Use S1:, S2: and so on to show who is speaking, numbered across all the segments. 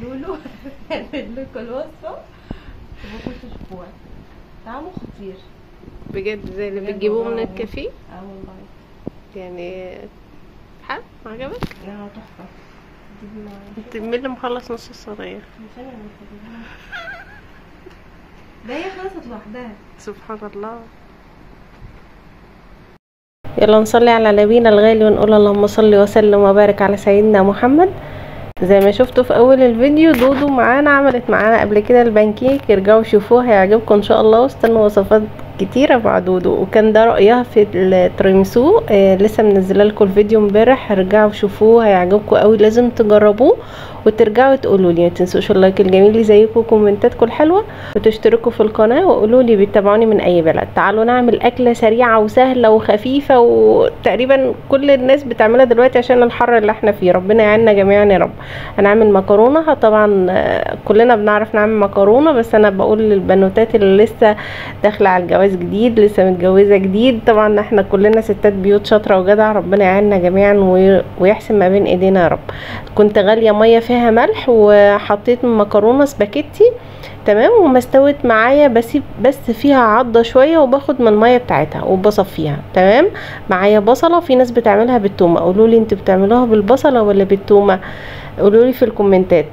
S1: لولو هعمل لكم الوصفة وبكم تشوفوها. طعمه خطير
S2: بجد، زي اللي
S1: بجد
S2: بتجيبوه
S1: والله
S2: من
S1: العظيم.
S2: الكافيه.
S1: اه والله
S2: يعني حلو، عجبك؟
S1: لا تحفة. دي
S2: انت مين اللي مخلص نص الصينية؟
S1: مش انا اللي مخلصها. ده هي خلصت لوحدها.
S2: سبحان الله. يلا نصلي على نبينا الغالي ونقول اللهم صل وسلم وبارك على سيدنا محمد. زي ما شفتوا في اول الفيديو دودو معانا عملت معانا قبل كده البانكيك، ارجعوا شوفوه هيعجبكم ان شاء الله، واستنوا وصفات كتيرة مع دودو. وكان ده رأيها في التيراميسو، لسه منزله لكم الفيديو امبارح، ارجعوا شوفوه هيعجبكم قوي، لازم تجربوه وترجعوا تقولوا لي. ما تنسوش ال like الجميل اللي زيكم وكومنتاتكم الحلوة، وتشتركوا في القناة وقولوا لي بتتابعوني من اي بلد. تعالوا نعمل اكله سريعة وسهلة وخفيفة وتقريبا كل الناس بتعملها دلوقتي عشان الحر اللي احنا فيه، ربنا يعيننا جميعا يا رب. هنعمل مكرونه، طبعا كلنا بنعرف نعمل مكرونه، بس انا بقول للبنوتات اللي لسه داخله على الجواز جديد، لسه متجوزة جديد، طبعا احنا كلنا ستات بيوت شاطرة وجدع، ربنا يعيننا جميعا ويحسن ما بين ايدينا يا رب. كنت غالية مية فيها ملح وحطيت مكرونه سباكيتي، تمام، وما استوت معايا، بسيب بس فيها عضه شوية وباخد من المية بتاعتها وبصفيها. تمام، معايا بصله، في ناس بتعملها بالتومه، قولوا لي انتوا بتعملوها بالبصله ولا بالتومه، قولوا لي في الكومنتات.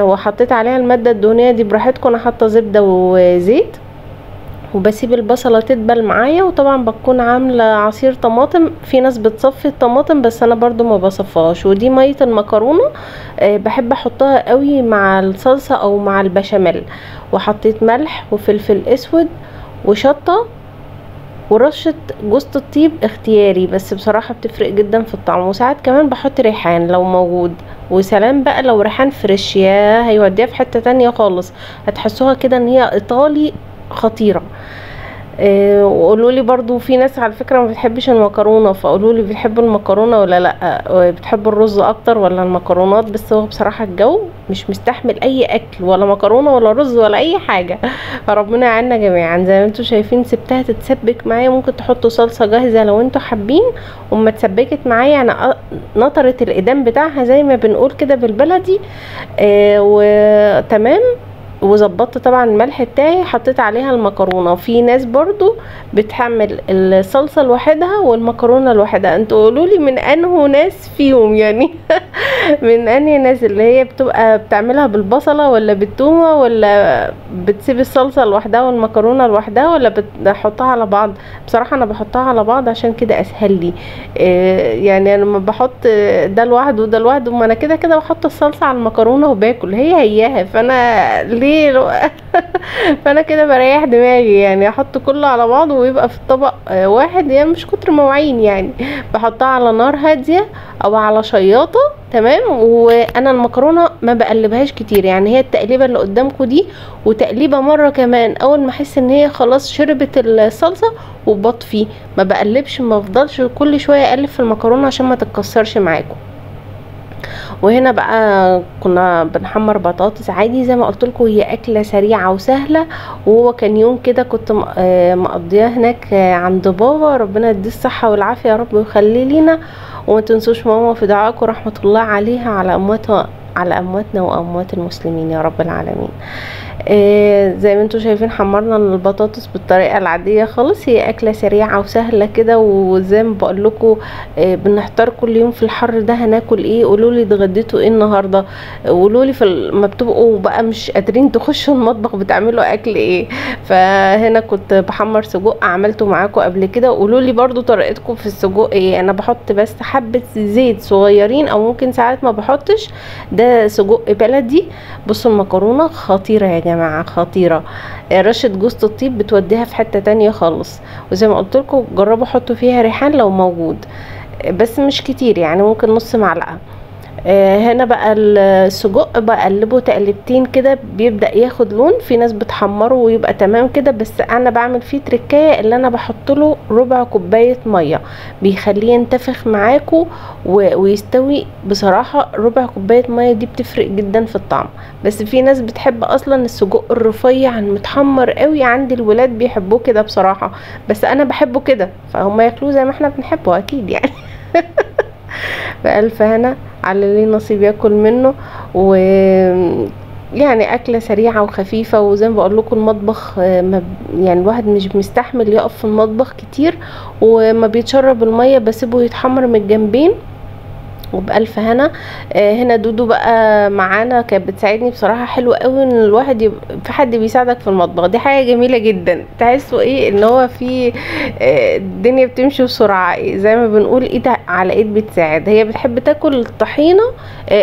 S2: وحطيت عليها المادة الدهنية دي براحتكم، انا حاطه زبدة وزيت، وبسيب البصله تدبل معايا. وطبعا بكون عامله عصير طماطم، في ناس بتصفي الطماطم بس انا برضو ما بصفهاش. ودي مية المكرونه، بحب احطها قوي مع الصلصه او مع البشاميل. وحطيت ملح وفلفل اسود وشطه ورشه جوزة الطيب اختياري، بس بصراحة بتفرق جدا في الطعم. وساعات كمان بحط ريحان لو موجود، وسلام بقى لو ريحان fresh، يا هيوديها في حتة تانية خالص، هتحسوها كده ان هي ايطالي خطيرة. وقولوا لي برضو، في ناس على فكرة ما بتحبش المكرونه، فقولوا لي بتحبوا المكرونه ولا لا، بتحبوا الرز اكتر ولا المكرونات؟ بس هو بصراحة الجو مش مستحمل اي اكل، ولا مكرونه ولا رز ولا اي حاجة، فربنا يعيننا جميعا. زي ما انتم شايفين سبتها تتسبك معايا، ممكن تحطوا صلصه جاهزة لو انتم حابين. وما اتسبكت معايا يعني نطرت الادام بتاعها زي ما بنقول كده بالبلدي، وتمام. وظبطت طبعا الملح بتاعي، حطيت عليها المكرونه. في ناس برضو بتحمل الصلصه لوحدها والمكرونه لوحدها، انتوا قولوا لي من انه ناس فيهم يعني من انهي ناس اللي هي بتبقى بتعملها بالبصله ولا بالتومه، ولا بتسيب الصلصه لوحدها والمكرونه لوحدها، ولا بتحطها على بعض؟ بصراحة انا بحطها على بعض عشان كده اسهل لي، يعني انا لما بحط ده لوحده وده لوحده، ما انا كده كده بحط الصلصه على المكرونه وباكل هي هياها، فانا ليه فانا كده بريح دماغي يعني، احط كله على بعضه ويبقى في الطبق واحد، يعني مش كتر مواعين يعني. بحطها على نار هادية او على شياطه، تمام. وانا المكرونه ما بقلبهاش كتير، يعني هي التقليبه اللي قدامكم دي وتقليبه مرة كمان، اول ما احس ان هي خلاص شربت الصلصه وبطفي، ما بقلبش، ما افضلش كل شوية اقلب في المكرونه عشان ما تتكسرش معاكم. وهنا بقى كنا بنحمر بطاطس عادي زي ما قلت لكم، هي اكله سريعة وسهلة. وهو كان يوم كده كنت مقضياه هناك عند بابا، ربنا يديه الصحة والعافية يا رب ويخليه لينا. وما تنسوش ماما في دعائكم رحمه الله عليها، على امواتها، على امواتنا واموات المسلمين يا رب العالمين. زي ما انتم شايفين حمرنا البطاطس بالطريقة العادية خالص، هي اكله سريعة وسهلة كده. وزي ما بقول لكم بنحتار كل يوم في الحر ده هناكل ايه. قولوا لي اتغديتوا ايه النهارده، قولوا لي في ما بتبقوا بقى مش قادرين تخشوا المطبخ بتعملوا اكل ايه. فهنا كنت بحمر سجق، عملته معاكم قبل كده، قولوا لي برضو طريقتكم في السجق ايه. انا بحط بس حبه زيت صغيرين، او ممكن ساعات ما بحطش، ده سجق بلدي. بصوا المكرونه خطيرة يا جماعة، خطيرة، رشه جوزة الطيب بتوديها في حتة تانية خالص. وزي ما قلت لكم جربوا حطوا فيها ريحان لو موجود، بس مش كتير يعني، ممكن نص معلقه. هنا بقى السجق بقلبه تقلبتين كده بيبدأ ياخد لون. في ناس بتحمره ويبقى تمام كده، بس انا بعمل فيه تركايه اللي انا بحط له ربع كوباية مية، بيخليه ينتفخ معاكو ويستوي. بصراحة ربع كوباية مية دي بتفرق جدا في الطعم. بس في ناس بتحب اصلا السجق الرفيع المتحمر قوي، عندي الولاد بيحبوه كده بصراحة، بس انا بحبه كده، فهم ياكلوه زي ما احنا بنحبه اكيد يعني. بألف هنا على ليه نصيب ياكل منه. و يعني اكله سريعة وخفيفة، وزي ما بقول لكم المطبخ يعني الواحد مش مستحمل يقف في المطبخ كتير، وما بيتشرب المية بسيبه يتحمر من الجنبين وبألف هنا. هنا دودو بقى معانا كانت بتساعدني بصراحة، حلو قوي ان الواحد يبقى في حد بيساعدك في المطبخ، دي حاجة جميلة جدا. تحسوا ايه ان هو في الدنيا بتمشي بسرعة، زي ما بنقول ايد على ايد بتساعد. هي بتحب تاكل الطحينه،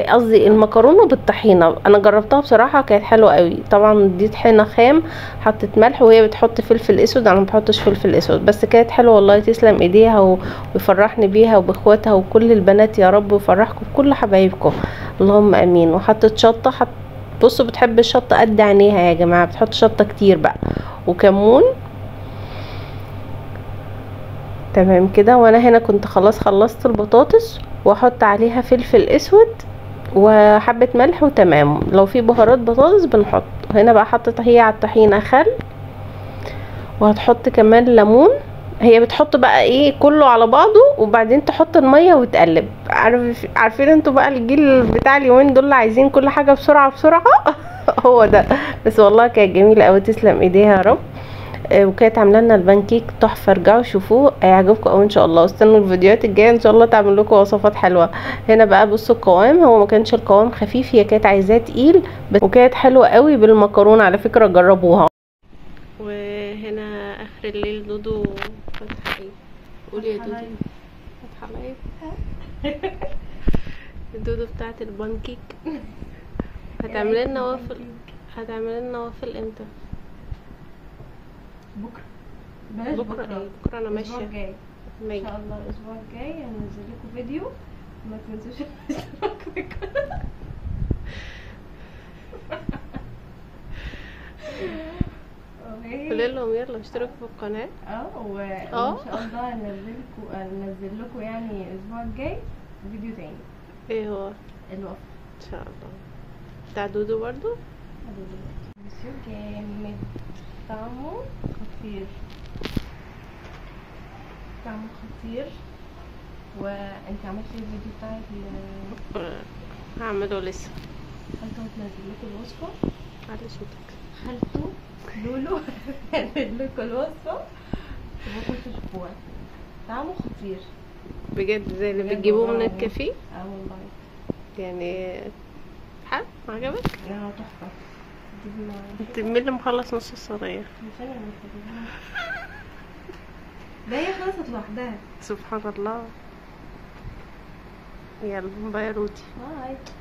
S2: قصدي المكرونه بالطحينه، انا جربتها بصراحة كانت حلوة قوي. طبعا دي طحينه خام، حطت ملح وهي بتحط فلفل اسود، انا ما بحطش فلفل اسود، بس كانت حلوة والله. تسلم ايديها ويفرحني بيها وباخواتها وكل البنات يا رب، ويفرحكم بكل حبايبكم اللهم امين. وحطت شطه، بصوا بتحب الشطه قد عينيها يا جماعة، بتحط شطه كتير بقى، وكمون. تمام كده. وانا هنا كنت خلاص خلصت البطاطس، واحط عليها فلفل اسود وحبه ملح وتمام. لو في بهارات بطاطس بنحط. هنا بقى حطت هي على الطحينه خل، وهتحط كمان ليمون. هي بتحط بقى ايه كله على بعضه، وبعدين تحط المية وتقلب. عارفين انتوا بقى الجيل بتاع اليومين دول عايزين كل حاجة بسرعة بسرعة هو ده. بس والله كانت جميلة قوي، تسلم ايديها يا رب. وكانت عامله لنا البانكيك تحفة، ارجعوا شوفوه هيعجبكم قوي ان شاء الله. واستنوا الفيديوهات الجاية ان شاء الله تعمل لكم وصفات حلوة. هنا بقى بصوا القوام، هو ما كانش القوام خفيف، هي كانت عايزاه تقيل، وكانت حلوة قوي بالمكرونه على فكرة، جربوها. وهنا اخر الليل دودو فاتحة ايه؟ قولي يا دودو. فاتحة live دودو بتاعه البانكيك. هتعمل لنا وافل، هتعمل لنا وافل امتى؟
S1: بكره. بلاش بكره،
S2: ايه بكره؟ انا ماشية
S1: الاسبوع الجاي ان شاء الله. الاسبوع الجاي هنزل لكم فيديو، ما تنسوش الاشتراك في القناة.
S2: قولي لهم يلا اشتركوا في القناة.
S1: وان شاء الله هنزل لكم يعني الاسبوع الجاي فيديو تاني.
S2: ايه هو؟
S1: الوصفة
S2: ان شاء الله بتاع دودو برضو.
S1: دودو جامد، طعمه خطير، طعمه خطير. وانت عملتي الفيديو بتاعك؟
S2: هعمله لسه.
S1: خالته هتنزل لكم الوصفة.
S2: على صوتك.
S1: خالته لولو هتنزل لكم الوصفة وبكره تشوفوها. طعمه خطير
S2: بجد، زي اللي بتجيبوه من الكافيه.
S1: والله
S2: يعني حلو، عجبك؟
S1: تحفة.
S2: انت مين اللي مخلص نص الصينية؟
S1: مش انا اللي مخلصها، ده هي خلصت لوحدها.
S2: سبحان الله. يلا bye يا رودي.
S1: bye.